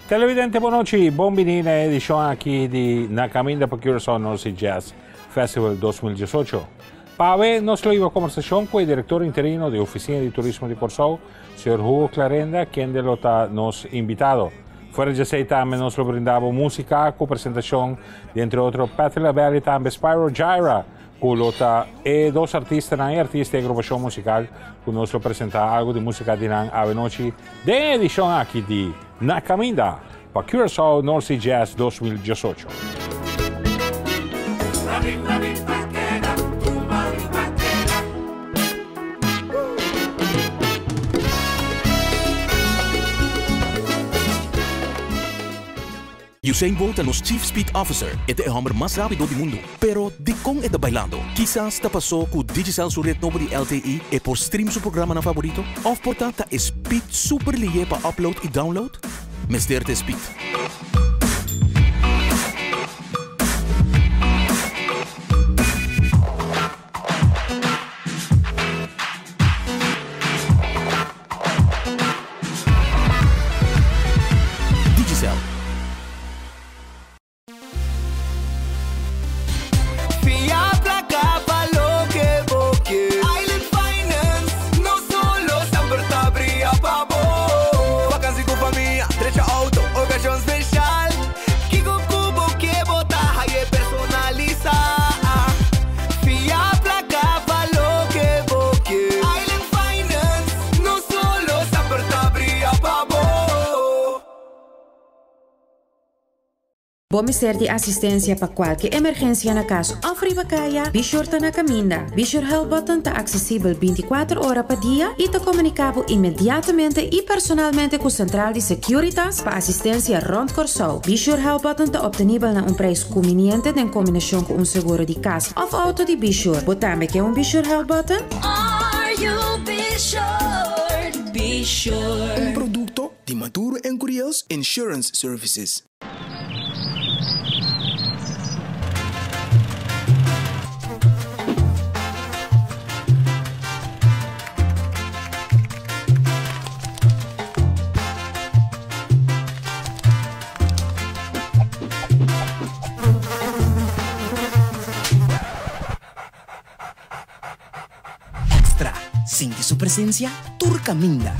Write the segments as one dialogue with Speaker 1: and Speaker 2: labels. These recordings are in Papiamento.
Speaker 1: Televidente, bon nochi. Bon bini na e edicion aki di Na Caminda pa Curaçao North Sea Jazz Festival 2018. Pa awe nos lo hiba conversacion cu e director interino di Oficina di Turismo di Corsou, señor Hugo Clarenda, kende lo ta nos invitado. Fuera di esey tambe nos lo brinda bo musica cu presentacion di entre otro Patti LaBelle y tambe Spyro Gyra, cu lo ta e dos artistanan y artista y agrupacion musical cu nos lo presenta algo di musica di nan awe nochi den e edicion aki di Na Caminda pa Curaçao North Sea Jazz 2018.
Speaker 2: Usain Bolt ta nos Chief Speed Officer. E ta e hòmber mas rápido di mundu. Pero, dikon e ta bailando? Kisas ta pasó ku Digicel su ret nobo di LTE e por stream su programanan faborito? Òf por ta ta e speed super lihé pa upload i download? Mester ta e speed. Digicel.
Speaker 3: Fia placa pa loke bo ke. Island Finance, no solo semper ta bria pa bo. Vakansi ku famia, drecha auto, okashon special. Kiko ku bo ke bo ta haye personalisa. Fia placa pa loke bo ke. Island Finance, no solo semper ta bria pa bo.
Speaker 4: Bo mester di asistencia pa cualke emergencia na cas of riba caya? Bishor ta na caminda. Bishor Help Button ta accesibel binticuater ora pa dia y ta comunica bo inmediatamente y personalmente cu central di Securitas pa asistencia rond Corsou. Bishor Help Button ta obtenibel na un prijs cuminiente den combinacion cu un seguro di cas of auto di Bishor. Bo tambe ke un Bishor Help Button?
Speaker 5: Are you Bishor? Bishor.
Speaker 6: Un producto di Maduro en Curiels Insurance Services.
Speaker 2: Extra, Sinti su presencia tur caminda.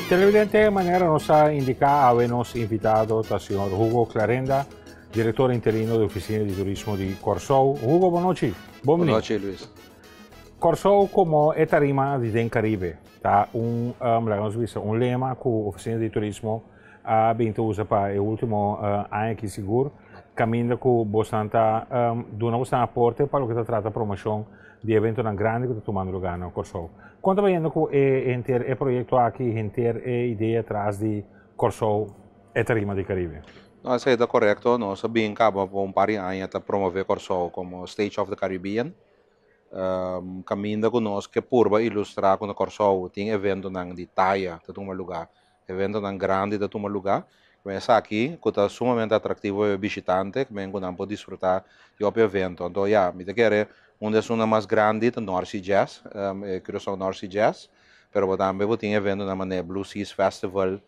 Speaker 1: Televidente, manera nos a indica awe nos invitado ta señor Hugo Clarenda, Director interino di Oficina di Turismo di Kòrsou, Hugo, bon nochi. Bon
Speaker 7: Bon nochi, Luis.
Speaker 1: Kòrsou komo e tarima di den Karibe ta un, um, laga nos bisa, un lema ku Oficina di Turismo a bin ta usa pa e último uh, aña aki sigur, kaminda ku bosnan ta um, duna bosnan aporte pa loke ta trata promoshon di eventonan grandi ku ta tumando lugá na Kòrsou. Kon ta bayendo ku e henter e proyekto aki, henter e idea tras di Kòrsou e tarima di Karibe?
Speaker 7: No, esei ta korekto. Nos a bin kaba pa un par di aña ta promove Kòrsou komo Stage of the Caribbean. Kaminda ku nos ke purba ilustrá ku na Kòrsou tin eventonan di taya ta tuma lugá, eventonan grandi ta tuma lugá. Ku esaki ku ta sumamente atraktivo pa e bishitante, ku men ku nan por disfrutá di hopi evento. Anto ya, mi ta kere un di esunnan mas grandi ta North Sea Jazz, e Curaçao North Sea Jazz, pero bo tambe bo tin eventonan manera Blue Seas Festival,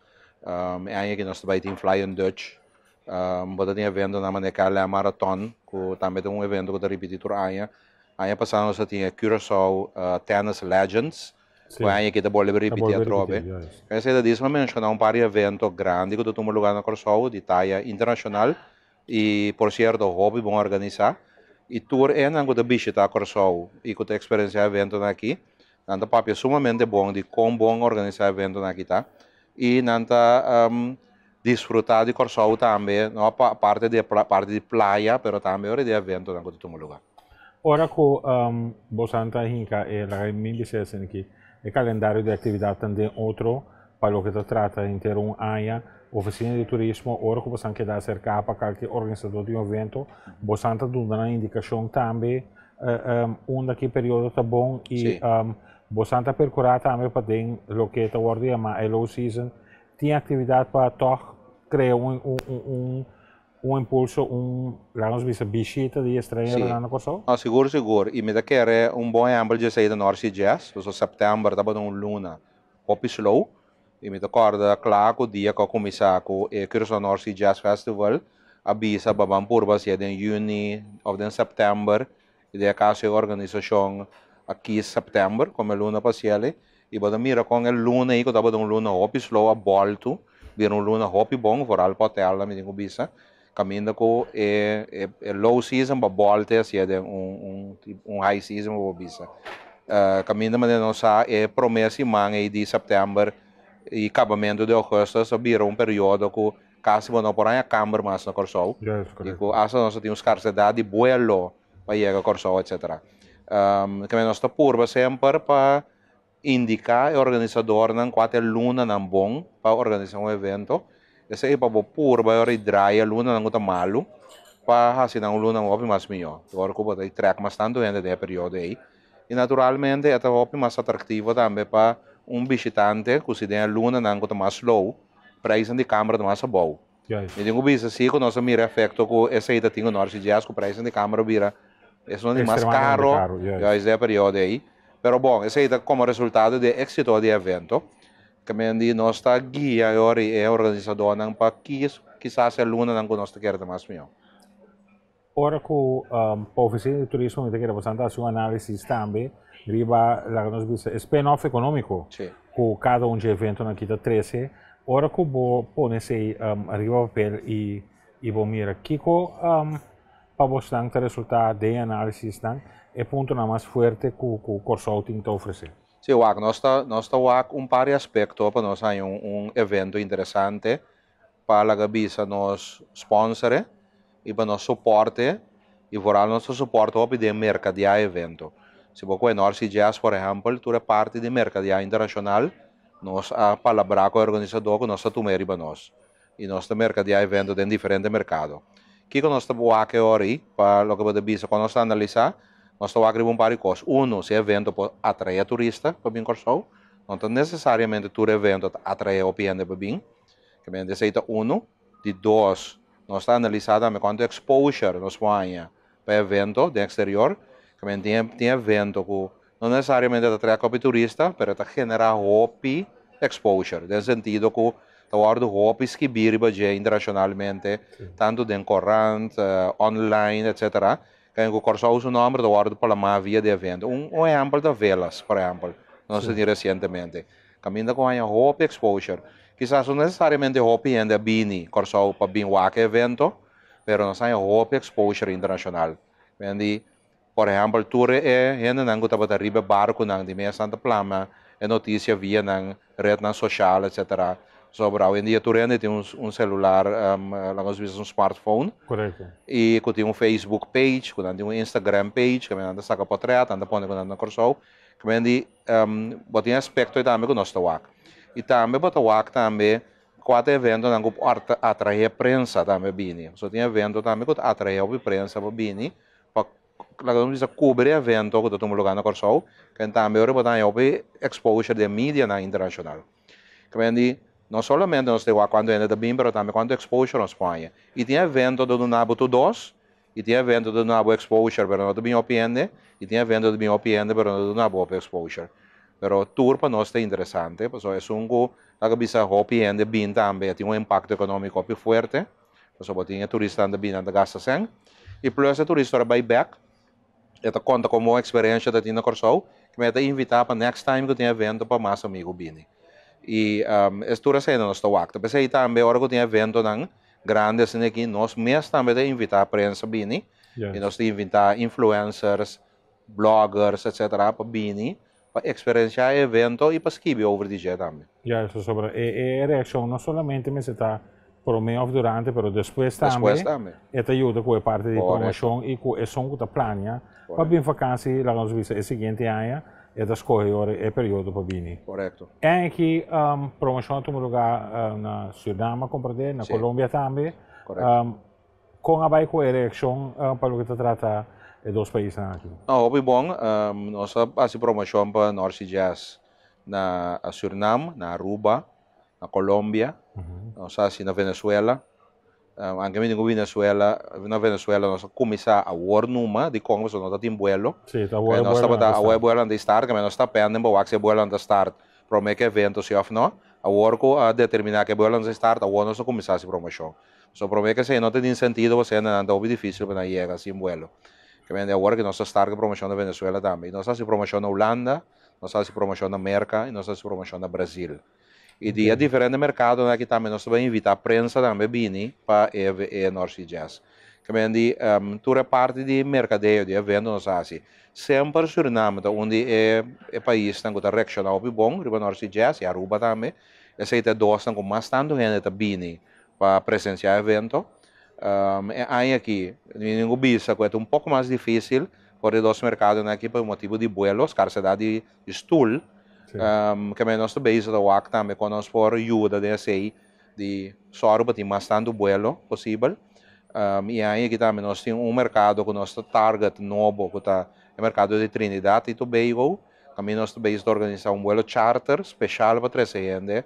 Speaker 7: E aña aki nos ta bai tin Flying Dutch. Bo ta tin eventonan manera KLM Marathon, ku tambe ta un evento ku ta ripití tur aña. Aña pasá nos a tin e Curaçao Tennis Legends, ku e aña aki ta bolbe ripití atrobe. Esei ta disma menshoná un par di evento grandi ku ta tuma lugá na Kòrsou di taya internashonal i por sierto hopi bon organisá. I tur esnan ku ta bishitá Kòrsou i ku ta eksperensiá eventonan aki, Nan ta papia sumamente bon di kon bon organisá eventonan aki ta i nan ta disfrutá di Kòrsou tambe, no aparte di e parti di playa, pero tambe ora di e eventonan ku ta tuma lugá.
Speaker 1: Ora ku bosan ta hinka e laga mi bisa esei aki, e kalendario di aktividatnan den otro pa loke ta trata henter un aña, Ofisina di Turismo ora ku bosan keda aserká pa kalke organisadó di un evento, bosan ta duna nan indikashon tambe unda ki periodo ta bon i. Boso ta perkurá tambe pa den loke ta wòrdu yamá e low season, tin aktividat pa tòg krea un impulso, un, laga nos bisa, bishita di estranheronan na Kòrsou?
Speaker 7: No, sigur sigur. I mi ta kere un bon ehèmpel dje esei ta North Sea Jazz. Pasobra sèptèmber tabata un luna hopi slow. I mi ta kòrda kla ku dia ku a kuminsá ku e Curaçao North Sea Jazz Festival a bisa pa ban purba hasié den yüni òf den sèptèmber. I den e kaso e organisashon a kis sèptèmber komo e luna pa hasiel. I bo ta mira kon e luna ei ku tabata un luna hopi slow a bòltu bira un luna hopi bon, vooral pa hotèlnan mi tin ku bisa, kaminda ku e e low season pa bòlte hasié den un un high season bo por bisa. Kaminda manera nos sa e promé siman ei di sèptèmber i kabamentu di ougùstùs a bira un periodo ku kasi bo no por haña kamber mas na Kòrsou i ku asta nos a tin un skarsedat di buelo pa yega Kòrsou etsetera. Kende nos ta purba semper pa indiká e organisadornan kua ta e lunanan bon pa organisá un evento. Esei pa bo purba e ora di draai e lunanan ku ta malu pa hasi nan un luna hopi mas mihó. E ora ku bo ta trèk mas tantu hende den e periodo ei. I naturalmente e ta hopi mas atraktivo tambe pa un bishitante ku si den e lunanan ku ta mas slow, preisnan di kamber ta mas abou. Mi tin ku bisa si ku nos a mira efekto ku esei ta tin ku North Sea Jazz ku preisnan di kamber a bira esun di mas karo juist den e periodo ei. Pero bon, esei ta komo resultado di e éksito di e evento. Kamendi nos ta guia e ora i e organisadónan pa kis kisas e lunanan ku nos ta kere ta mas mihó.
Speaker 1: Ora ku pa Ofisina di Turismo mi ta kere boso ta hasi un análisis tambe riba laga nos bisa e spin-off ekonómiko ku kada un dje eventonan aki ta trese. Ora ku bo pone esei riba papel i bo mira kiko pa bosnan ta resultá den e análisisnan e puntonan mas fuerte ku Kòrsou tin ta ofresé.
Speaker 7: Sí, wak, nos ta nos ta wak un par di aspekto pa nos haña un evento interesante pa laga bisa nos sponsor i pa nos soporte i vooral nos ta soporte hopi den merkadiá evento. Si bo kohe North Sea Jazz por ehèmpel tur e parti di merkadiá internashonal nos a palabrá ku e organisadó ku nos ta tuma e riba nos i nos ta merkadiá evento den diferente merkado. Kiko nos ta wak e ora ei pa loke bo ta bisa ku nos ta analisá? Nos ta wak riba un par di kos. Uno, si e evento por atraé turista pa bin Kòrsou. No ta nesesariamente tur evento ta atraé hopi hende pa bin. Kamente esei ta unu. Di dos, nos ta analisá tambe kuantu exposure nos por haña pa e evento den eksterior. Kamente tin tin evento ku no nesesariamente ta trèk hopi turista, pero e ta generá hopi exposure, den sentido ku ta wòrdu hopi skibí riba dje internashonalmente, tantu den korant, online, etsetera. Kende ku Kòrsou su nòmber ta wòrdu plamá via di evento. Un un ehèmpel ta Velas, por ehèmpel, nos a tin resientemente. Kaminda ku haña hopi exposure. Kisas no nesesariamente hopi hende a bini Kòrsou pa bin wak e evento, pero nos haña hopi exposure internashonal. Mendi, por ehèmpel, tur e hendenan ku tabata riba e barkunan di mes nan ta plama e notisia via nan retnan soshal etsetera. Pasobra awendia tur hende tin un selular, laga nos bisa un smartphone.
Speaker 1: Korekto.
Speaker 7: I ku tin un Facebook page, ku nan tin un Instagram page, ku nan ta saka potrèt, nan ta pone ku nan ta na Kòrsou. Kmendi bo tin aspekto ei tambe ku nos ta wak. I tambe bo ta wak tambe kua ta eventonan ku por atraé prensa tambe bini. Pasobra tin evento tambe ku ta atraé hopi prensa pa bini pa laga nos bisa kubri e evento ku ta tuma lugá na Kòrsou. Ken tambe ora bo ta haña hopi exposure den medianan internashonal. Kmendi no solamente nos ta wak kuantu hende ta bini pero tambe kuantu exposure nos por haña. I tin evento ta duna bo tur dos I tin evento ta duna bo exposure pero no ta bin hopi hende, i tin evento ta bin hopi hende pero no ta duna bo hopi exposure. Pero tur pa nos ta interesante, pasobra esun ku ta bisa hopi hende bin tambe e tin un impacto economico hopi fuerte, pasobra bo tin e turistanan ta bin nan ta gasta sèn, i plus e turista ora bai bek e ta konta komo eksperensha ta tin na Kòrsou, ku mi ta invitá pa next time ku tin evento pa mas amigu bini. I es tur esei nos ta wak. Ta p'esei tambe ora ku tin eventonan grandi asina aki nos mes tambe ta invitá prensa bini i nos ta invitá influencers, bloggers etcetera pa bini pa eksperensiá e evento i pa skibi over di dje tambe.
Speaker 1: Juist, pasobra e reakshon no solamente mester ta promé òf durante pero despues tambe e ta yuda ku e parti di promoshon i ku esun ku ta plania pa bin vakansi laga nos bisa e siguiente aña e ta skohe ora e periodo pa bini.
Speaker 7: Korekto.
Speaker 1: En aki promoshon a tuma lugá na Surinam a komprendé, na Colombia tambe.
Speaker 7: Korekto.
Speaker 1: Kon a bai ku e reakshon pa loke ta trata e dos paisnan aki?
Speaker 7: No, hopi bon. Nos a hasi promoshon pa North Sea Jazz na Surinam, na Aruba, na Colombia, nos a hasi na Venezuela. Anke mi tin ku Venezuela, na Venezuela nos a kuminsá awor numa, dikon pasobra no ta tin buelo.
Speaker 1: Sí, ta awor e
Speaker 7: Nos
Speaker 1: buelonan
Speaker 7: tabata
Speaker 1: ta
Speaker 7: awor e
Speaker 1: start.
Speaker 7: buelonan ta start, keme nos ta penden pa wak si e buelonan ta start promé ku e evento si òf no. Awor ku a determiná ku e buelonan ta start, awor nos a kuminsá hasi promoshon. So promé ku esei no ta tin sentido pasobra hendenan ta hopi difísil pa nan yega sin buelo. Keme di awor ku nos ta start ku promoshon na Venezuela tambe. I nos a hasi promoshon na Hulanda, nos a hasi promoshon na Merka i nos a hasi promoshon na Brazil. I di e diferente merkadonan aki tambe nos ta bai invitá prensa tambe bini pa e e North Sea Jazz. Ke men di tur e parti di merkadeo di evento nos a hasi. Semper Suriname ta un di e e paisnan ku ta reakshoná hopi bon riba North Sea Jazz i Aruba tambe. Esei ta e dosnan ku mas tantu hende ta bini pa presensiá e evento. E aña aki mi tin ku bisa ku e ta un poko mas difísil for di e dos merkadonan aki pa motibu di buelo, skarsedat di stoel. Ke men nos ta bezig ta wak tambe kon nos por yuda den esei di sòru pa tin mas tantu buelo posibel. I aña aki tambe nos tin un merkado ku nos ta target nobo ku ta e merkado di Trinidad i Tobago. Kaminda nos ta bezig ta organisá un buelo charter speshal pa trese hende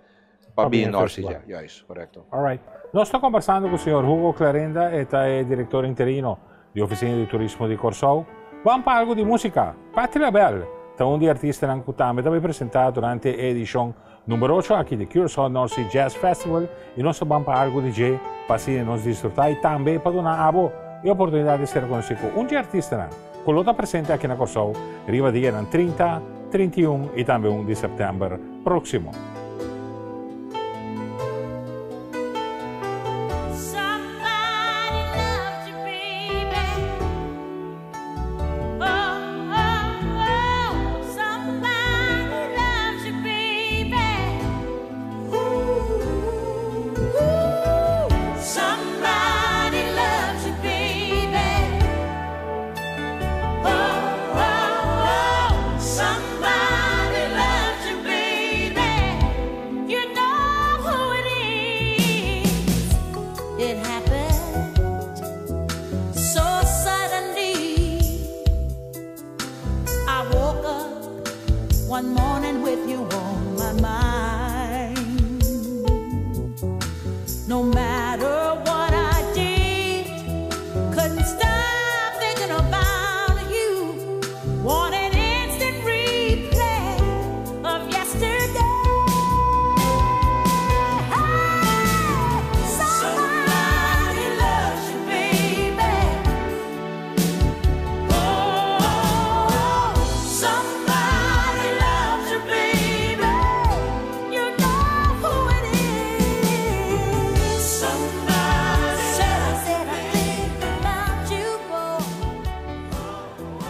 Speaker 7: pa bin North Sea. Juist, korekto.
Speaker 1: Alright. Nos ta kombersando ku señor Hugo Clarenda, e ta e direktor interino di Ofisina di Turismo di Kòrsou. Ban pa algu di músika. Patti LaBelle ta un di e artistanan ku tambe ta bai presentá durante e edishon number ocho aki di Curaçao North Sea Jazz Festival i nos ta ban pa algu di dje pa asina nos disfrutá i tambe pa duna abo e oportunidat di ser konosí ku un di e artistanan ku lo ta presente aki na Kòrsou riba dianan 30, 31 i tambe 1 di sèptèmber próksimo.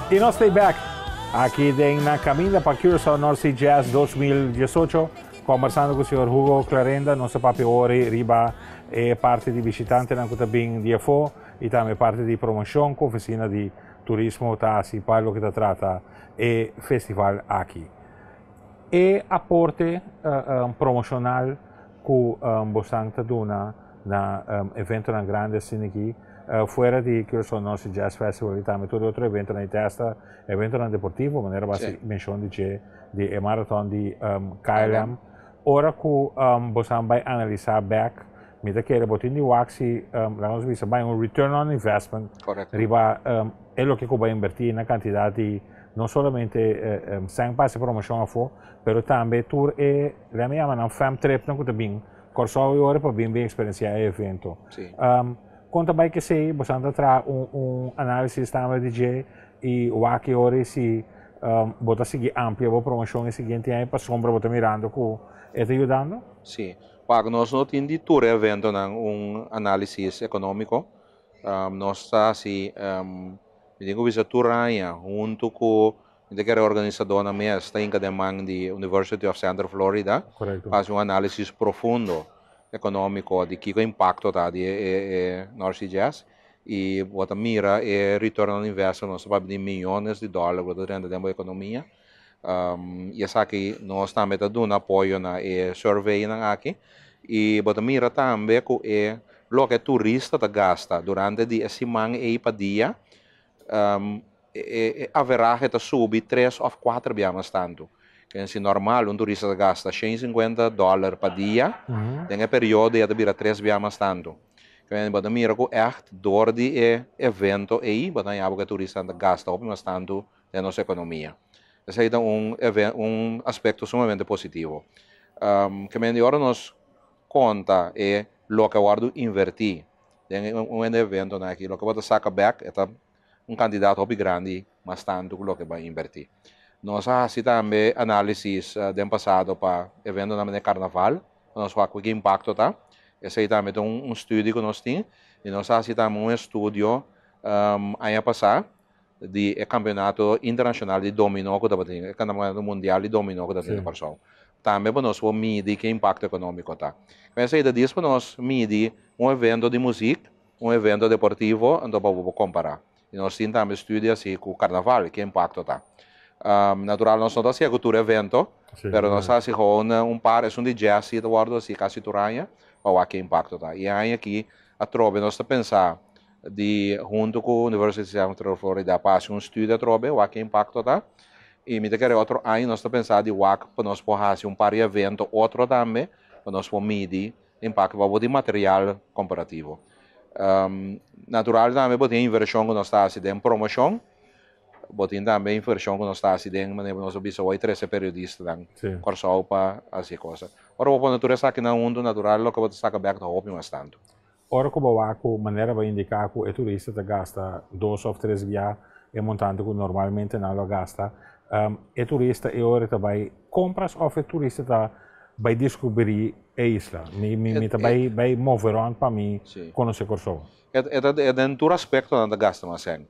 Speaker 1: I nos ta back aki den Na Caminda pa Curaçao North Sea Jazz 2018, conversando cu señor Hugo Clarenda. Nos ta papia ori riba e parti di bishitantenan cu ta bin di afo y tambe parti di promocion cu oficina di turismo ta haci pa loke ta trata e festival aki. E aporte promocional cu bosan ta duna na eventonan grandi asina aki, fuera di Curaçao North Sea Jazz Festival y tambe tur e otro eventonan di testa, eventonan deportivo, manera bo a haci mencion di dje, di e marathon di KLM. Ora cu bosan bay analisa bek, mi ta kere bo tin di wak si, laga nos bisa, bay un return on investment riba e loke cu bo a inverti na cantidad di no solamente sèn pa haci promocion afo, pero tambe tur e, lei mi yama nan fam tripnan cu ta bin Kòrsou e ora pa bin bin eksperensiá e evento. Kon ta bai kesei boso ta traha un análisis tambe di dje i wak e ora si bo ta sigui amplia bo promoshon e siguiente aña pasobra bo ta mirando ku e ta yudando?
Speaker 7: Sí. Wak, nos no tin di tur e eventonan un análisis ekonómiko. Nos ta hasi, mi tin ku bisa tur aña huntu ku Mi ta kere organisadónan mes ta hinka den man di University of Central Florida pa hasi un análisis profundo ekonómiko di kiko impakto ta di e North Sea Jazz i bo ta mira e return on investment, nos ta papia di miyones di dòler ku ta drenta den bo ekonomia i esaki nos tambe ta duna apoyo na e surveynan aki i bo ta mira tambe ku e loke turista ta gasta durante di e siman ei pa dia. E averahe ta subi tres òf kuater bia mas tantu. Ken si normal un turista ta gasta 150 dòler pa dia, den e periodo ya ta bira tres bia mas tantu. Ken bo ta mira ku ègt dor di e evento ei bo ta haña bo ku e turistanan ta gasta hopi mas tantu den nos ekonomia. Esei ta un un aspekto sumamente positivo. Ke men di ora nos konta e loke a wòrdu invertí den un eventonan aki, loke bo ta saka bèk e ta un kantidat hopi grandi mas tantu ku loke bo a invertí. Nos a hasi tambe análisis den pasado pa eventonan manera karnaval, pa nos wak ki impakto ta. Esei tambe ta un studio ku nos tin i nos a hasi tambe un estudio aña pasá di e kampeonato internashonal di dominó ku tabatin, e kampeonato mundial di dominó ku tabatin na Kòrsou. Tambe pa nos por midi ki impakto ekonómiko ta. Esei ta dis pa nos midi un evento di muzik Un evento deportivo, anto pa bo por kompará. I nos tin tambe studio hasi ku karnaval, ki impakto ta. Natural nos no ta hasié ku tur evento, pero nos ta hasi gewoon un par, esun di jazz si ta wòrdu hasi kasi tur aña, pa wak ki impakto ta. I e aña aki atrobe nos ta pensa di huntu ku University of Central Florida pa hasi un studio atrobe, wak ki impakto ta. I mi ta kere otro aña nos ta pensa di wak pa nos por hasi un par di evento otro tambe, pa nos por midi Impakto pa bo tin material komparativo. Natural tambe bo tin invershon ku nos ta hasi den promoshon, bo tin tambe invershon ku nos ta hasi den manera ku nos a bisa hoy trese periodistanan Kòrsou pa hasi e kosa. Ora bo pone tur esakinan huntu natural loke bo ta saka bèk ta hopi mas tantu.
Speaker 1: Ora ku bo wak ku manera bo a indiká ku e turista ta gasta dos òf tres bia e montante ku normalmente nan lo a gasta, e turista e ora ta bai kompras òf e turista ta bai diskubrí e isla. Mi mi mi ta bai bai move rond pa mi konosé Kòrsou.
Speaker 7: E ta den tur aspekto nan ta gasta mas sèn.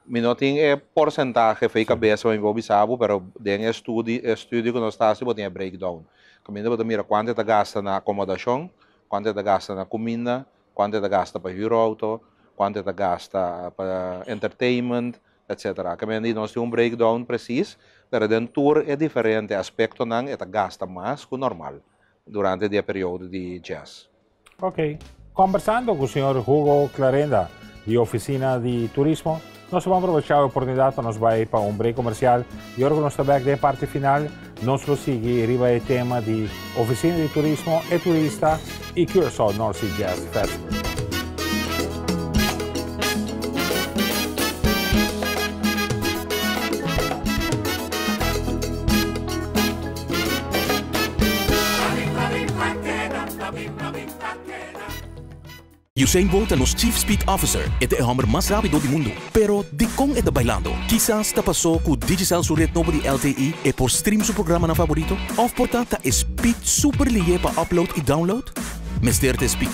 Speaker 7: Mi no tin e porsentahe fei kabesa pa mi por bisa bo, pero den e studi e studio ku nos ta hasi bo tin e breakdown. Kaminda bo ta mira kuantu e ta gasta na akomodashon, kuantu e ta gasta na kuminda, kuantu e ta gasta pa hür outo, kuantu e ta gasta pa entertainment, etcetera. Ke men di nos tin un breakdown precies, pero den tur e diferente aspectonan e ta gasta mas cu normal durante di e periodo di jazz.
Speaker 1: Ok. Combersando cu señor Hugo Clarenda di Oficina di Turismo, nos ta ban aprovecha e oportunidad pa nos bay pa un break comercial y ora cu nos ta bek den e parti final, nos lo sigui riba e tema di Oficina di Turismo, e turista y Curaçao North Sea Jazz Festival.
Speaker 2: Usain Bolt ta nos Chief Speed Officer. E ta e hòmber mas rápido di mundu. Pero, dikon e ta bailando? Kisas ta pasó ku Digicel su ret nobo di LTE e por stream su programanan faborito? Òf por ta ta e speed super lihé pa upload i download? Mester ta e speed.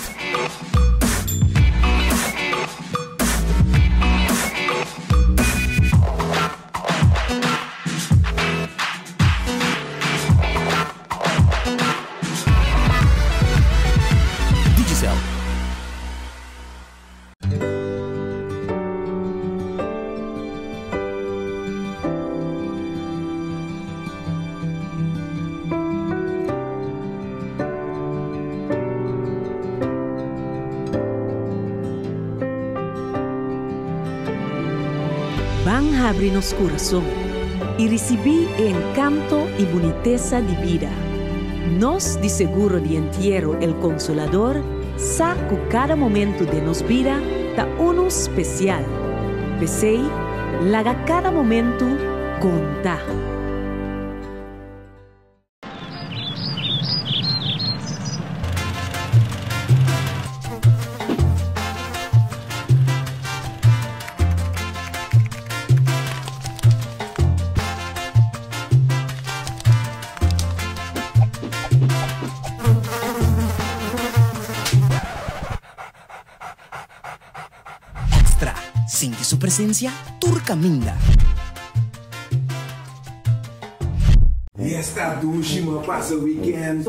Speaker 2: Digicel.
Speaker 5: Ban habri nos kurason i risibí e enkanto i bunitesa di bida. Nos di Seguro di Entiero El Consolador sa ku kada momentu den nos bida ta unu spesial. P'esei, laga kada momentu konta!
Speaker 2: Extra, Sinti su presencia tur caminda.
Speaker 6: Esta dushi mi a pasa weekend.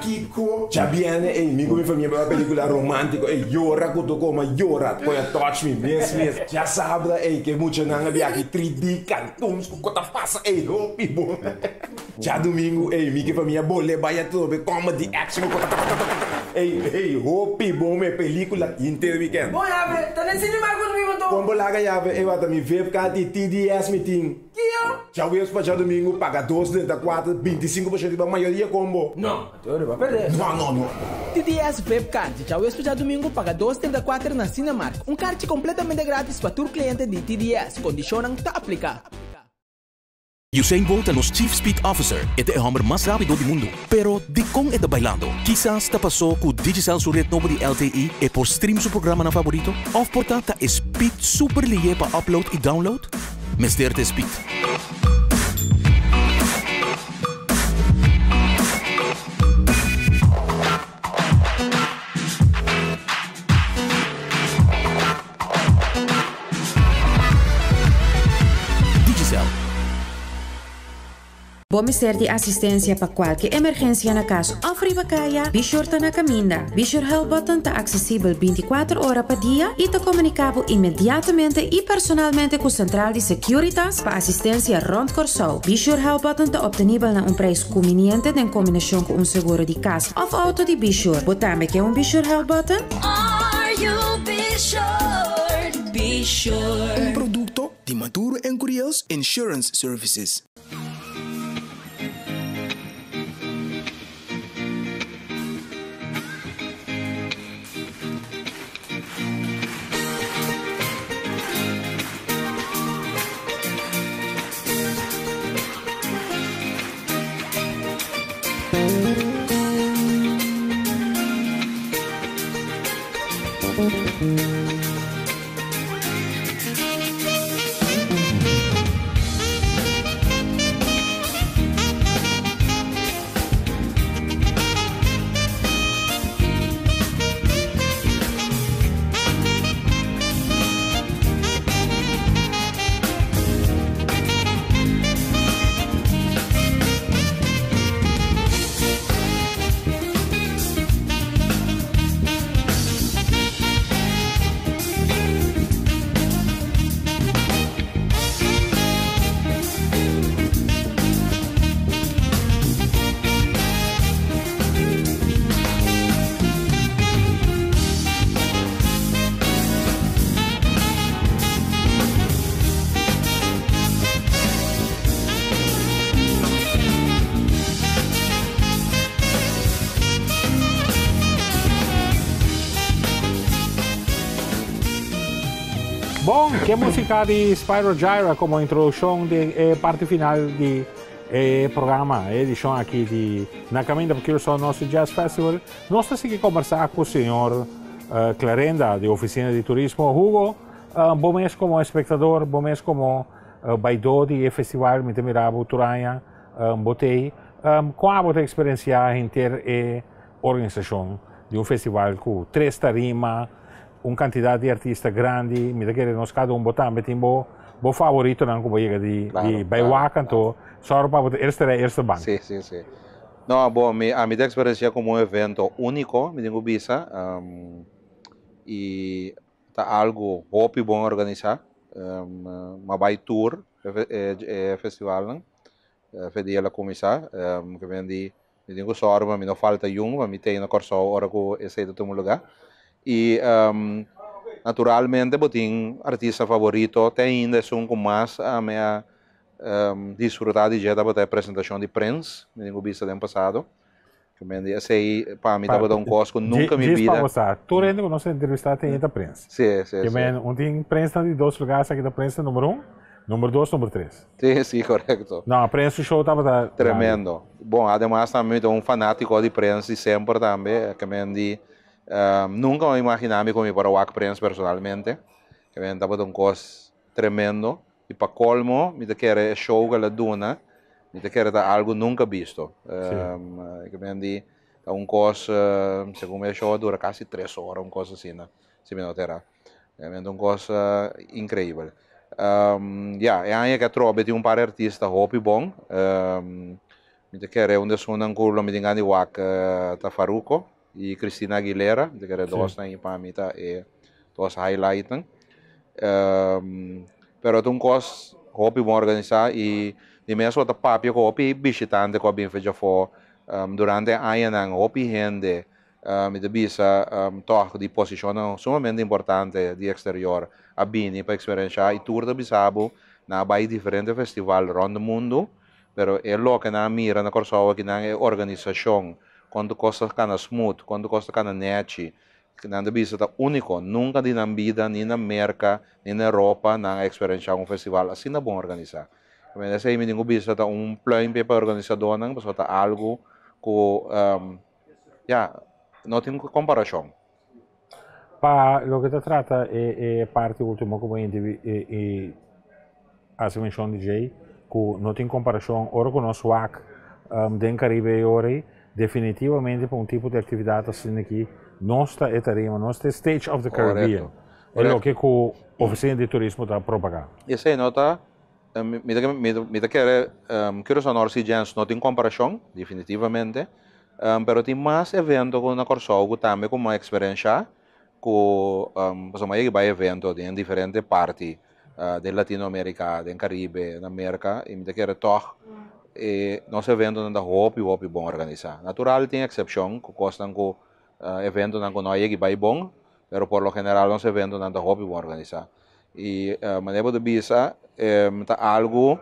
Speaker 6: Kiko? Djabierne ey mi ku mi famia bai wak pelicula romantico ey yora ku toko ma yora koe a touch mi mes mes. Djasabra ey ke muchanan a biaha 3D cartoons ku ta pasa ey hopi bon. Djadumingu ey mi ke famia bole bai atrobe comedy action ku ta Ey ey hopi bon me pelicula henter weekend.
Speaker 8: Bon awe, ta den cinema ku nos biba to.
Speaker 6: Kon bo laga yabe e wata mi vip card di TDS mi tin.
Speaker 3: Kio?
Speaker 6: Djaweps pa djadomingo paga dos drenta kuater, 25% riba mayoria combo.
Speaker 3: No, anto riba perde.
Speaker 6: No, no, no.
Speaker 8: TDS vip card di djaweps pa djadomingo paga dos 34 na Cinemark. Un karchi kompletamente gratis pa tur kliente di TDS. Kondishonnan ta apliká.
Speaker 2: Usain Bolt ta nos Chief Speed Officer. E ta e hòmber mas rápido di mundu. Pero, dikon e ta bailando? Kisas ta pasó ku Digicel su ret nobo di LTE e por stream su programanan faborito? Òf por ta ta e speed super lihé pa upload i download? Mester ta e speed. Digicel.
Speaker 4: Bo mester di asistensia pa kualke emergensia na kas òf riba kaya? Bishor ta na kaminda. Bishor Help Button ta aksesibel 24 ora pa dia i ta komuniká bo inmediatamente i personalmente ku sentral di Securitas pa asistensia rònt Kòrsou. Bishor Help Button ta optenibel na un preis kuminiente den kombinashon ku un seguro di kas òf outo di Bishor. Bo tambe ke un Bishor Help Button?
Speaker 9: Are you be sure? Be sure.
Speaker 10: Un produkto di Maduro en Curiels Insurance Services.
Speaker 1: Bon, ke músika di Spyro Gyra komo introdukshon di e parti final di e programa, e edishon aki di Na Kaminda pa Curaçao North Sea Jazz Festival. Nos ta sigui kombersá ku señor Clarenda di Ofisina di Turismo. Hugo, bo mes komo espektador, bo mes komo baidó di e festival, mi ta mira bo tur aña bo t'ei. Kua bo ta eksperensiá henter e organisashon di un festival ku tres tarima, un kantidat di artista grandi? Mi ta kere nos kada un bo tambe tin bo bo favoritonan ku bo yega di di bai wak anto sòru pa bo ta eerste rei eerste bank.
Speaker 7: Sí, sí, sí. No, bo, mi ami ta eksperensiá komo un evento úniko, mi tin ku bisa, i ta algu hopi bon organisá. Mi a bai tur e festivalnan fe dia el a kuminsá. Ke men di mi tin ku sòru pa mi no falta yun, pa mi tei na Kòrsou ora ku esei ta tuma lugá. I naturalmente bo tin artista favorito, te ainda esun ku mas ami a disfrutá di dje tabata e presentashon di Prince, mi tin ku bisa den pasado. Ke men di esei pa mi tabata un kos ku nunka mi
Speaker 1: Djis pa
Speaker 7: bida.
Speaker 1: bo sa, tur hende ku nos a entrevistá tin ta Prince.
Speaker 7: Sí, sí,
Speaker 1: Ke
Speaker 7: sí.
Speaker 1: men un tin Prince na di dos lugá, esaki ta Prince na number un, number dos, number tres.
Speaker 7: Sí, sí, korekto.
Speaker 1: No, Prince su show tabata grandi.
Speaker 7: Tremendo. Bon, ademas tambe mi ta un fanátiko di Prince di semper tambe. Ke men di nunka mi a imaginá mi ku mi por a wak Prince personalmente. Ke men tabata un kos tremendo. I pa kolmo mi ta kere e show ku el a duna, mi ta kere ta algu nunka bisto. Ke men di ta un kos, segun mi e show a dura kasi tres ora, un kos asina, si mi no ta erá. Realmente un kos inkreibel. Ya, e aña ke atrobe tin un par di artista hopi bon. Mi ta kere un di esunnan ku lo mi tin gana di wak ta Farruko i Christina Aguilera. Mi ta kere dosnan i pa mi ta e dos highlightnan. Pero ta un kos hopi bon organisá i di mes bo ta papia ku hopi bishitante ku a bin fecha afó. Durante e añanan hopi hende. Mi ta bisa tòg di posishonnan sumamente importante di eksterior a bini pa eksperenshá i tur ta bisa bo nan a bai diferente festival rònt mundu, pero e loke nan a mira na Kòrsou akinan e organisashon, kon tur kos ta kana smooth, kon tur kos ta kana nèchi, nan ta bisa ta úniko. Nunka di nan bida ni na Merka ni na Europa nan a eksperenshá un festival asina bon organisá. Esei mi tin ku bisa ta un pluimpje pa e organisadónan pasobra ta algu ku Ya, no tin komparashon.
Speaker 1: Pa loke ta trata e e parti ultimo ku bo inti i hasi menshon di djei, ku no tin komparashon ora ku nos wak den Karibe e ora ei, definitivamente pa un tipo di aktividat asina aki nos ta e tarima, nos ta e stage of the Caribbean. E loke ku Ofisina di Turismo ta propagá.
Speaker 7: Esei no ta Mi ta mi ta kere Curaçao North Sea Jazz no tin komparashon, definitivamente, pero tin mas evento ku na Kòrsou ku tambe ku mi a eksperenshá ku pasobra mi a yega bai evento den diferente parti den Latinoamerika, den Karibe, na Merka i mi ta kere tòg e nos eventonan ta hopi hopi bon organisá. Natural tin eksepshon ku kosnan ku eventonan ku no a yega bai bon, pero por lo general nos eventonan ta hopi bon organisá. I manera bo ta bisa ta algu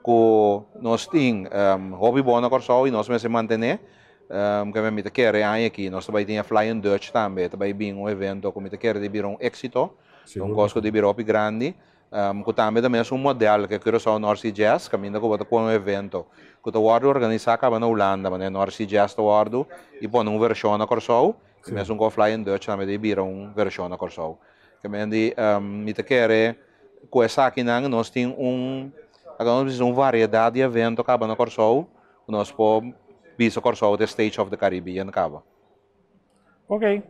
Speaker 7: ku nos tin hopi bon na Kòrsou i nos mester mantené. Kende mi ta kere e aña aki nos ta bai tin e Flying Dutch tambe, ta bai bin un evento ku mi ta kere di bira un éksito, un kos ku di bira hopi grandi, ku tambe ta mes un modèl ku Curaçao North Sea Jazz kaminda ku bo ta pone un evento ku ta wòrdu organisá kaba na Hulanda, manera North Sea Jazz ta wòrdu i pone un vershon na Kòrsou i mes un ku Flying Dutch tambe ta bira un vershon na Kòrsou. Kemendi mi ta kere ku esakinan nos tin un laga nos bisa un variedat di evento kaba na Kòrsou ku nos por bisa Kòrsou ta e stage of the Caribbean kaba.
Speaker 1: Ok.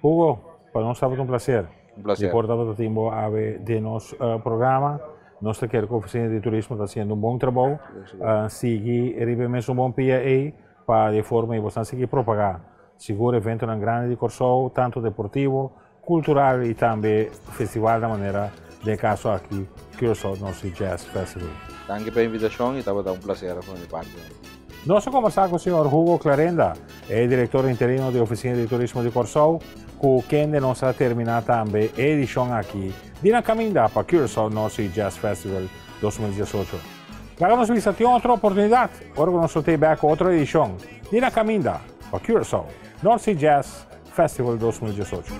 Speaker 1: Hugo, pa nos tabata un placer.
Speaker 7: Un placer.
Speaker 1: Di por tabata tin bo awe den nos programa. Nos ta kere ku Ofisina di Turismo ta hasiendo un bon trabou. Sigui riba e mesun bon pia ei pa di e forma ei boso a sigui propagá sigur eventonan grandi di Kòrsou, tantu deportivo, Cultural y tambe festival na manera den e caso aki Curaçao North Sea Jazz Festival.
Speaker 7: Danki pa e invitacion y tabata un placer pa mi parti.
Speaker 1: Nos a conversa cu señor Hugo Clarenda, e director interino di Oficina di Turismo di Corsou, cu kende nos a termina tambe e edicion aki di Na Caminda pa Curaçao North Sea Jazz Festival 2018. Laga nos bisa tin otro oportunidad ora cu nos lo tei bek cu otro edicion di Na Caminda pa Curaçao North Sea Jazz Festival 2018.